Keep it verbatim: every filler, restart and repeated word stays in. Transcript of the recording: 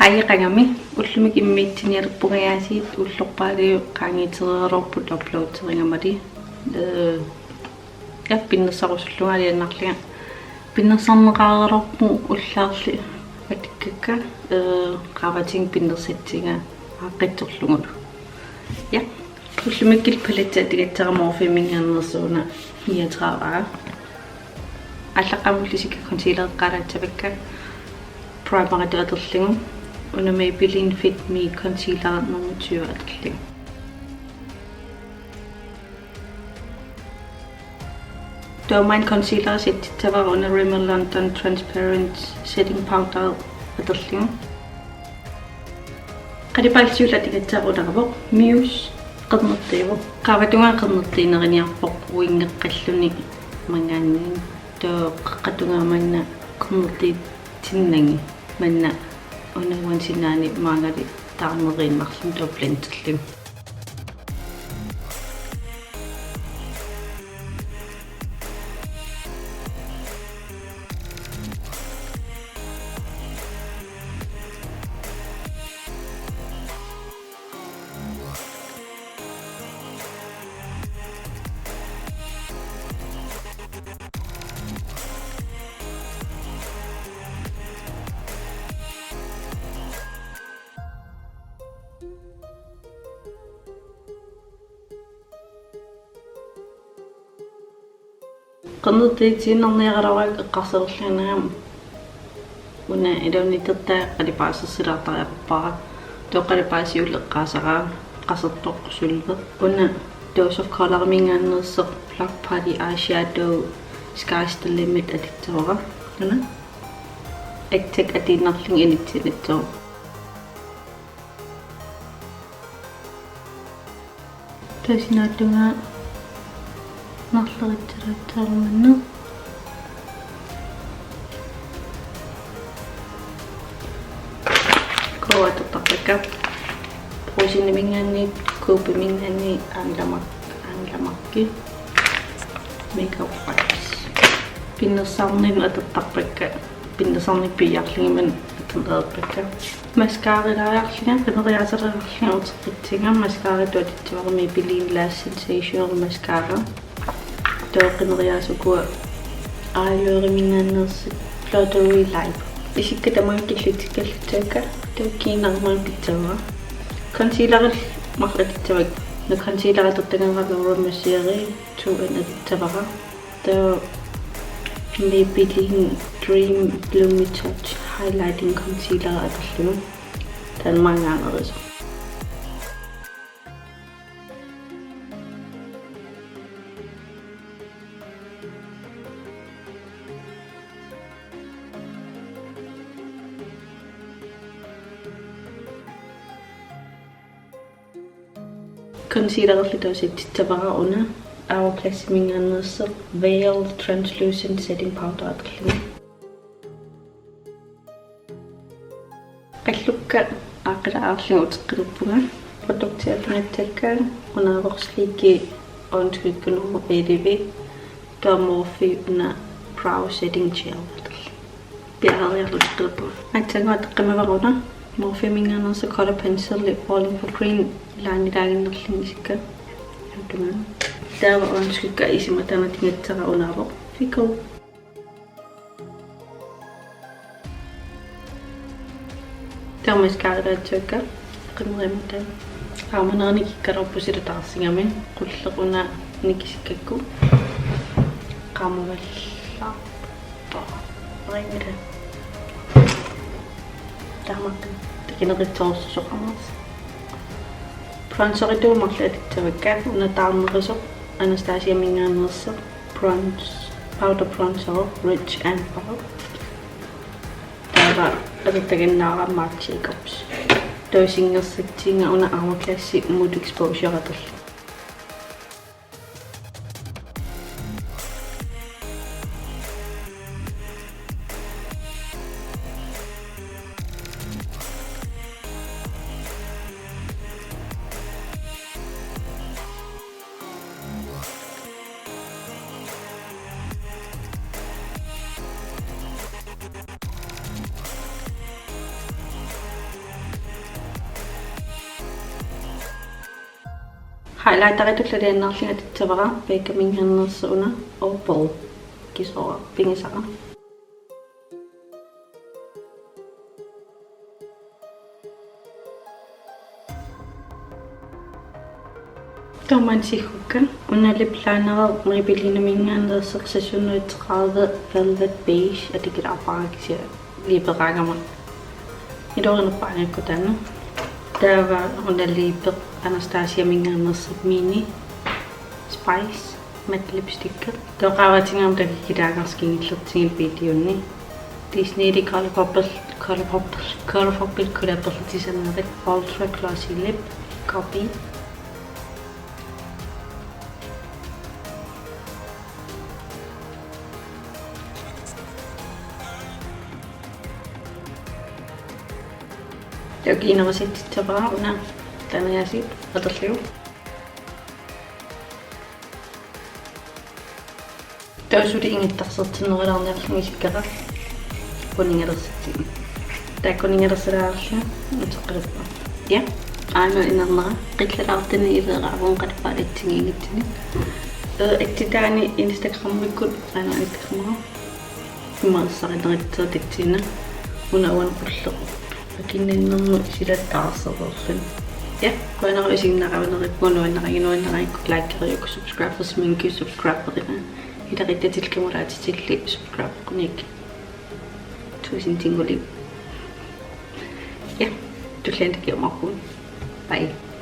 Ajeqagami, ullumi immiussinialerpunga aasiit, ullorpaaluit qaangiutereeraluarput uploaderigamali. Øh, ja, pinnersarusullunga alianarlunga. Pinnersarneqareeraluarpunga ullaarli atukkakka, øh, qaavatigut pinnersatsinga aaqqissorlugulu. Ja. Ullumikkut paletti atugassara Morpheminngaanneersoq una niogtredive. Aallaqqaammulli isikka concealereqqaalaassavakka, primeritut atorlugu. Una Maybelline Fit Me concealer nummer tyve atorlugu. Taava maanna concealer settissavara una Rimmel London transparent setting powder atorlugu. Qalipaatit siulleq atugassara unaavoq, Muse, qernertuuvoq. Qaavatungaa qernertuuneriniarpoq uinngeqqalluni maanngaanniit. Taava qeqqatungaa maanna qernertuutinnagit, maanna una uani sinaani maanngaanniit taarneriinnarluni taava blenderlugu. Qernertuutiinnarniaraluarakkit eqqarsalerlugu una iluanitsertaa qalipaasersilaartariaqarpara. Taava qalipaat siulleq eqqaasara, qasertoq sølvi. Una Dose of Colors-iminngaanneersoq Block Party Eyeshadow Sky's the Limit atussavara. Una Aztec atuinnarlugu inissisimassaaq. Taava sinaatungaa narleritsalaassavarma. Kua atortarpakka. Brugseniminngaanniit, Copiminngaanniit, Anlamak, Anlamakki. Makeup wipes. Pinnersarninnut atortarpakka. Pinnersarnikkut piiarlugit maanna atorneqarpakka. Mascaralaariarlunga, qineriaasaleriarlunga uteqqissaanga, mascaratut atussavara Maybelline Lash Sensational Mascara. Taava qineriaasat ukua Alluriminngaanneersut Fluttery Light. Isikka tamaanga killutikkallutikka, taava kiinara maanna pissavara. Concealeri marluk atussavakka. Una concealeri atortagara Laura Mercier two N atussavara. Taava Maybelline Dream Bloomy Touch Highlighting Concealer atorlugu. Taanna maanngaanneerisoq. Concealerlu taava settissavara una Hourglassiminngaanneersoq Veil Translucent Setting Powder atorlugu. Qallukka aaqqilaareerlunga uteqqilerpunga. Produktit atugassakka unaavoq Sleeky øjenskygge nummer elleve. Taava Morphe una Brow Setting Gel atorlugu. Piareeriarlugu uteqqilerpunga. Aatsaannguaq atoqqimavara una Morpheminngaanneersoq Color Pencil Falling for Green, linelaaginnarlugu isikka. Taava øjenskygge isima taanna atugassara unaavoq Fickle. Taava mascaralaassavakka qimeriamata. Qaamaneq nikikkaluarpoq silataarsigami, qulleq una nikisikkakku. Qaamavallaarpoq. Ringre. Taamaattumik takineqitsoorsusoqarnersoq. Bronzeritut marluk atussavakka, una taarnerisoq Anastasiaminngaanneersoq bronze, powder bronzer, Rich Amber. Taava atortagannaara Marc Jacobs. Taava singersatsiinga una Hourglassi Mood Exposure atorlugu. Highlighteritut alianaarlunga atussavara Beccaminngaanneersoq una Opal. Kisoora pigisara. Tamanna siggukka una lip lineri Maybellineminngaanneersoq seks hundrede tredive Velvet Beige, atukulaarpara kisianni liiperaangama iluarinerpaangakkut taanna. Taava una liipeq Anastasiaminngaanneersoq Mini Spice matte lipstick. Taava qaavatigut takukkit taakkarsikkingillertigit videoni. Disneylu ColourPop, ColourPop, ColourPop collaboratisanerit Ultra Glossy Lip Copy. Taava kiinara settissavara una taanna aasiit atorlugu. Taava suli ingattarsertinnerulaarniarlugu isikkoqarpoq qunigalersatsinni. Taava qunigalersalaarlunga uteqqalerpunga. Ja, aana inernera qillalaartuni ileeraarun qalipaalatsingiinngitsuni. Ee, itsitaani Instagramikkut aana Instagramera. Immaqa saqqummiussarsinnaavutit tassani. Una uani qulleq. Akinnannermut silattaarserluni. Ja, qujanaq isiginnaarunarpugut, nuannarigit nuannarigukku likeriuk, subscribersimanngikkuit subscriberina. Ilaquttatit kammalaatitillu subscriberikkunik. Tusind takukkit. Ja, tulliani takuumaarpugut. Bye.